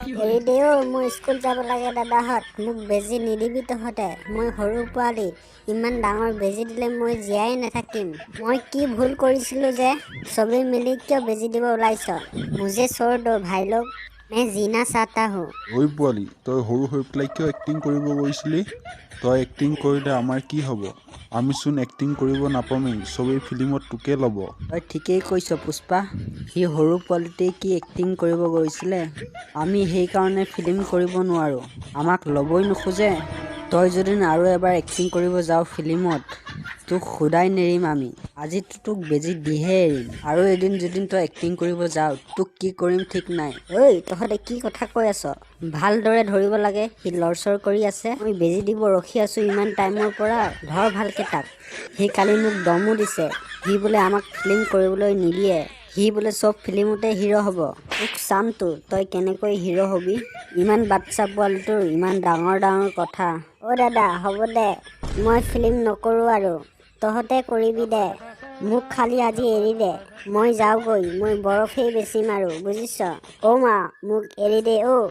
এৰি দে অ', মই স্কুল যাব লাগে। দাদাহঁত, মোক বেজী নিদিবি তহঁতে। মই সৰু পোৱালি, ইমান ডাঙৰ বেজী দিলে মই জীয়াই নাথাকিম। মই কি ভুল কৰিছিলোঁ যে চবেই মিলি কিয় বেজী দিব ওলাইছ? मुझे छोड़ दो भाई लोग, मैं जीना चाहता हूँ। ঐ পোৱালি, তই সৰু হৈ পেলাই কিয় এক্টিং কৰিব গৈছিলি? তই এক্টিং কৰিলে আমাৰ কি হ'ব? আমিচোন এক্টিং কৰিব নাপামেই, চবেই ফিল্মত তোকে ল'ব। তই ঠিকেই কৈছ পুষ্পা, সি সৰু পোৱালিটোৱে কি এক্টিং কৰিব গৈছিলে। আমি সেইকাৰণে ফিল্ম কৰিব নোৱাৰোঁ, আমাক ল'বই নোখোজে। তই যদি আৰু এবাৰ এক্টিং কৰিব যাৱ ফিল্মত, তোক সোধাই নেৰিম আমি। আজিতো তোক বেজী দিহে এৰিম। আৰু এদিন যদি তই এক্টিং কৰিব যাৱ, তোক কি কৰিম ঠিক নাই। ঐ, তহঁতে কি কথা কৈ আছ? ভালদৰে ধৰিব লাগে, সি লৰচৰ কৰি আছে। মই বেজী দিব ৰখি আছোঁ ইমান টাইমৰ পৰা। ধৰ ভালকে তাক। সি কালি মোক দমো দিছে। সি বোলে আমাক ফিল্ম কৰিবলৈ নিদিয়ে, সি বোলে চব ফিল্মতে হিৰ' হ'ব। তোক চামতো, তই কেনেকৈ হিৰ' হবি। ইমান বাচ্ছা পোৱালিটোৰ ইমান ডাঙৰ ডাঙৰ কথা। অ' দাদা, হ'ব দে, মই ফিল্ম নকৰোঁ আৰু, তহঁতে কৰিবি দে। মোক খালি আজি এৰি দে, মই যাওঁগৈ। মই বৰফেই বেচিম আৰু, বুজিছ? অ' মা, মোক এৰি দে অ'।